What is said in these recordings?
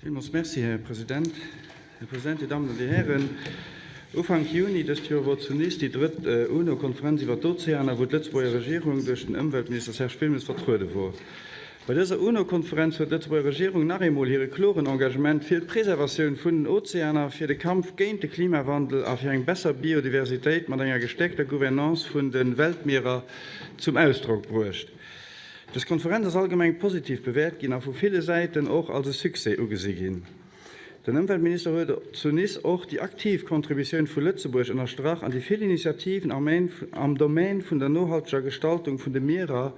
Villmools Merci, Här President. Här President, Dir Dammen an Dir Hären, Ufank Juni dëst Joer wor zu Nice déi drëtt UNO-Konferenz iwwer d'Ozeaner, wou d'Lëtzebuerger Regierung duerch den Ëmweltminister Serge Wilmes vertruede wor. Bei dëser UNO-Konferenz huet d'Lëtzebuerger Regierung nach eemol hire kloren Engagement fir d'Preservatioun vun den Ozeaner, fir de Kampf géint de Klimawandel a fir eng besser Biodiversitéit mat enger gestäerkter Gouvernance vun de Weltmierer zum Ausdrock bruecht. Dës Konferenz ass allgemeng positiv bewäert ginn a vu ville Säiten och als e Succès ugesi ginn. Den Ëmweltminister huet zu Nice och déi aktiv Contributioun vu Lëtzebuerg ënnerstrach an déi vill Initiativen am Domaine vun der nohalteger Gestaltung vun de Mierer,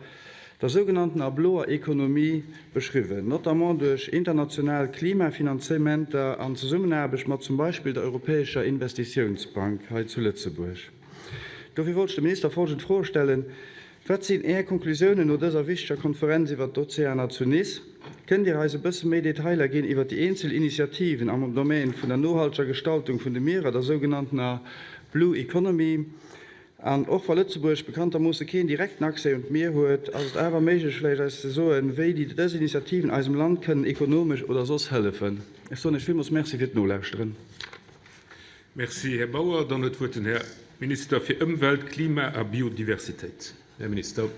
der sougenanntener bloer Ekonomie, beschriwwen, notamment duerch international Klimafinanzementer an Zesummenaarbecht mat zum Beispill der Europäescher Investitiounsbank hei zu Lëtzebuerg. Dofir wollt ech dem Minister folgend Froe stellen, Wat sinn Är Konklusiounen no dëser wichteger Konferenz iwwert d'Ozeaner zu Nice? Kënnt Dir eis e bësse méi Detailer ginn iwwert déi eenzel Initiativen am Domaine vun der nohalteger Gestaltung vun de Mierer, der sougenanntener Blue Economy? An och wa Lëtzebuerg bekanntermoosse keen direkten Accès un d'Mier huet, ass et awer méiglech vläicht eis ze soen, wéi déi dës Initiativen eisem Land kënnen ekonomesch oder soss hëllefen? Ech soen Iech villmools Merci fir d'Nolauschteren. Merci, Här Bauer. Dann huet d'Wuert den Här Minister fir Ëmwelt, Klima a Biodiversitéit. Här Minister.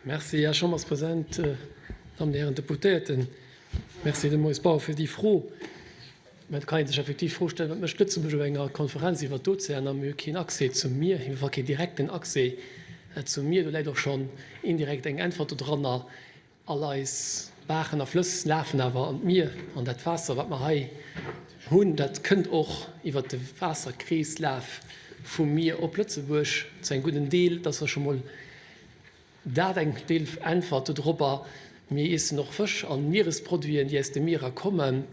Merci, Här Chamberspresident, Dammen an Hären Deputéierten. Merci dem Maurice Bauer fir déi Fro. Mä et kann ee sech effektiv d'Fro stellen, Wat mécht Lëtzebuerg op enger Konferenz iwwert d'Ozeaner? Mir hu keen Accès zum Mier, op jidde Fall keen direkten Accès zum Mier. Do läit och schonn indirekt eng Äntwert dodranner. All eis Baachen a Flëss lafen awer an d'Mier, an dat Waasser, wat mer hei hunn, dat kënnt och iwwert de Waasserkreeslaf vum Mier op Lëtzebuerg zu engem gudden Deel. Dat ass da scho mol dat eng Deeläntwert dodropper. Mir iessen och Fësch an Mieresproduiten, déi aus de Mierer kommen.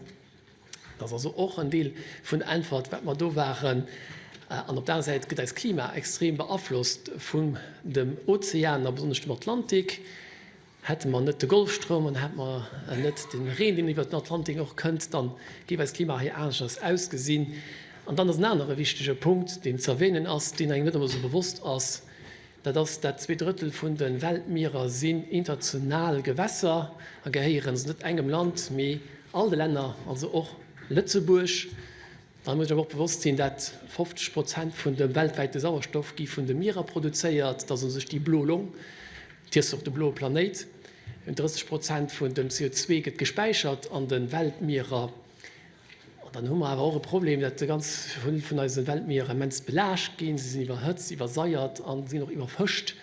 Dat ass also och en Deel vun der Äntwert, wat mer do waren. An op der aner Säit gëtt eist Klima extrem beaflosst vun dem Ozean a besonnesch dem Atlantik. Hätte mer net de Golfstroum an hätte mer net de Reen, deen iwwert den Atlantik och kënnt, da géif eist Klima hei aneschters ausgesinn. An dann ass en anere wichtege Punkt, deen ze erwänen ass, deen engem net ëmmer esou bewosst ass, Dat ass dat Zweedrëttel vun de Weltmierer sinn international Gewässer a gehéieren also net engem Land, mee all de Länner, also och Lëtzebuerg. Da muss ech awer och bewosst sinn, dat 50 Prozent vun dem weltwäite Sauerstoff gi vun de Mierer produzéiert. Dat ass u sech déi blo Long, et hiess och de bloe Planéit. 30 Prozent vun dem CO2 gëtt gespäichert an de Weltmierer. An dann hu mer awer och e Problem, dat ganz vill vun eise Weltmierer immens belaascht ginn. Se sinn iwwerhëtzt, iwwersaiert a sinn och iwwerfëscht.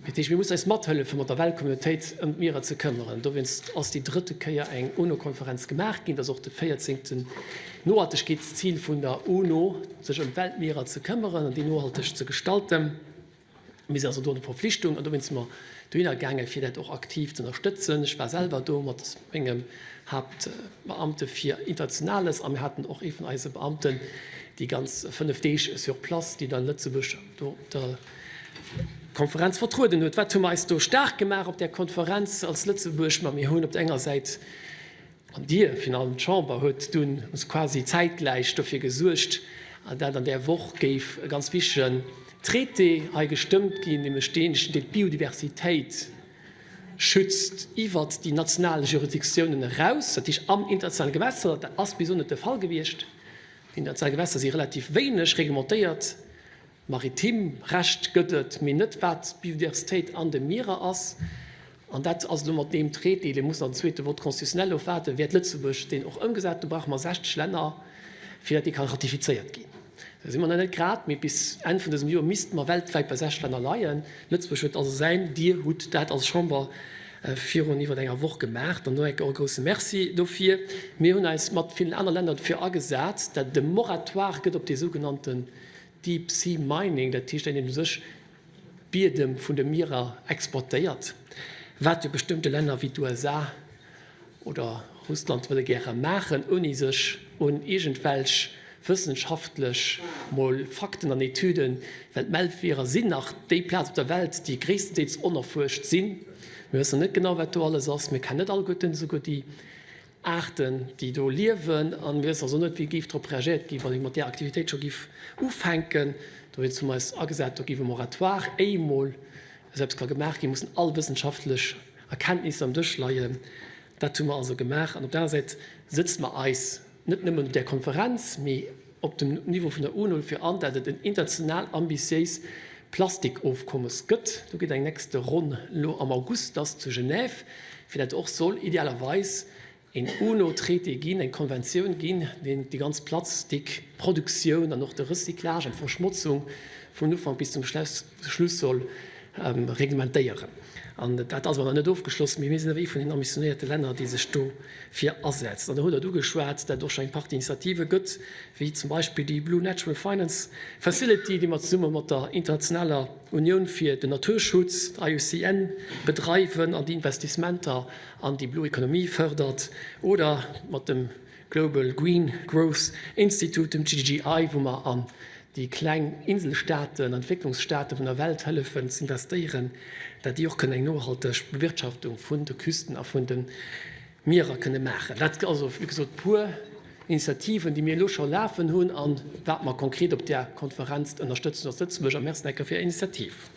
Dat heescht, mir mussen eis mathëllefen, mat der Weltcommunautéit ëm d'Mierer ze këmmeren. Dowéinst ass déi drëtte Kéier eng UNO-Konferenz gemaach ginn. Dat ass och de véierzéngten Nohaltegkeetszil vun der UNO, sech ëm d'Weltmierer ze këmmeren an déi nohalteg ze gestalten. Mir sinn also do an der Verpflichtung an dowéinst si mer dohinner gaangen, fir dat och aktiv ze ënnerstëtzen. Ech war selwer do mat mengem Haaptbeamte fir Internationales a mir haten och ee vun eise Beamten déi ganz 5 Deeg sur place, déi dann Lëtzebuerg do op der Konferenz vertrueden huet. Wat hu mer eis do staark gemaach op där Konferenz als Lëtzebuerg? Ma mir hunn op der enger Säit, An Dir, virun allem d'Chamber, huet dunn quasi zäitgläich dofir gesuergt, dat an där Woch géif e ganz wichtegen Traité hei gestëmmt ginn, nämlech deen, deen d'Biodiversitéit schützt iwwert déi national Juridictiounen eraus, dat heescht am internationale Gewässer. Dat ass bis elo net de Fall gewiescht. Déi international Gewässer si relativ wéineg reglementéiert. Maritim Recht gëtt et, mee net wat d'Biodiversitéit an de Mierer ass. An dat ass elo mat deem Traité, dee muss nach den zweete Vote constitutionnel ofwaarden, wäert Lëtzebuerg deen och ëmgesat. Do brauche mer 60 Länner, fir datt dee ka ratifizéiert ginn. Do si mer nach net grad, mee bis Enn vun dësem Joer misste mer weltwäit bei 60 Länner leien. Lëtzebuerg huet also säin, Dir hutt dat als Chamber virun iwwer enger Woch gemaach. Dann och e grousse Merci dofir. Mir hunn eis mat villen aner Länner dofir agesat, datt et e Moratoire gëtt op dee sougenannten Deep Sea Mining, dat heescht, datt een u sech d'Biedem vun de Mierer exploitéiert, wat jo bestëmmte Länner wéi d'USA oder Russland wëlle gäre maachen, ouni sech un iergendwelch wëssenschaftlech mol Fakten an Etüden, well d'Meltwierer sinn nach déi Plaz op der Welt, déi gréisstendeels onerfuerscht sinn. Mir wëssen net genau, wat do alles ass. Mir kennen net alleguerten esouguer déi Aarten, déi do liewen, a mir wëssen also net, wéi géif drop reagéiert ginn, wann ee mat där Aktivitéit scho géif ufänken. Dowéinst hu mer eis agesat, do géif e Moratoire, éimol esou eppes ka gemaach ginn, mussen all wëssenschaftlech Erkenntnisser um Dësch leien. Dat hu mer also gemaach. An op der aner Säit sëtze mer eis net nëmmen op där Konferenz, mee op dem Niveau vun der UNO dofir an, dat et en international ambitiéis Plastikofkommes gëtt. Do gëtt eng nächste Ronn elo am August lass zu Genève, fir dat och soll idealerweis een UNO-Traité ginn, eng Konventioun ginn, deen déi ganz Plastikproduktioun an och de Recyclage an d'Verschmotzung vun Ufank bis zum Schluss soll reglementéieren. An dat ass awer nach net ofgeschloss, mee mir sinn awer ee vun den ambitionéierte Länner, déi sech dofir asetzt. An der hutt Der et ugeschwat, dat et och scho eng Partie Initiative gëtt, wéi zum Beispill déi Blue Natural Finance Facility, déi mer zesumme mat der internationaler Unioun fir den Naturschutz, IUCN, bedreiwen an déi Investissementer an déi Blue Economy fërdert, oder mat dem Global Green Growth Institute, dem GGGI, wou mer an déi kleng Inselstaaten, Entwécklungsstaate vun der Welt hëllefen z'investéieren, dat déi och kënnen eng nohalteg Bewirtschaftung vun de Küsten a vun de Mierer kënne maachen. Dat also, wéi gesot, puer Initiativen, déi mir elo scho lafen hunn an wat mer konkret op där Konferenz ënnerstëtzen als Lëtzebuerg. A Merci nach eng Kéier fir Är Initiativ.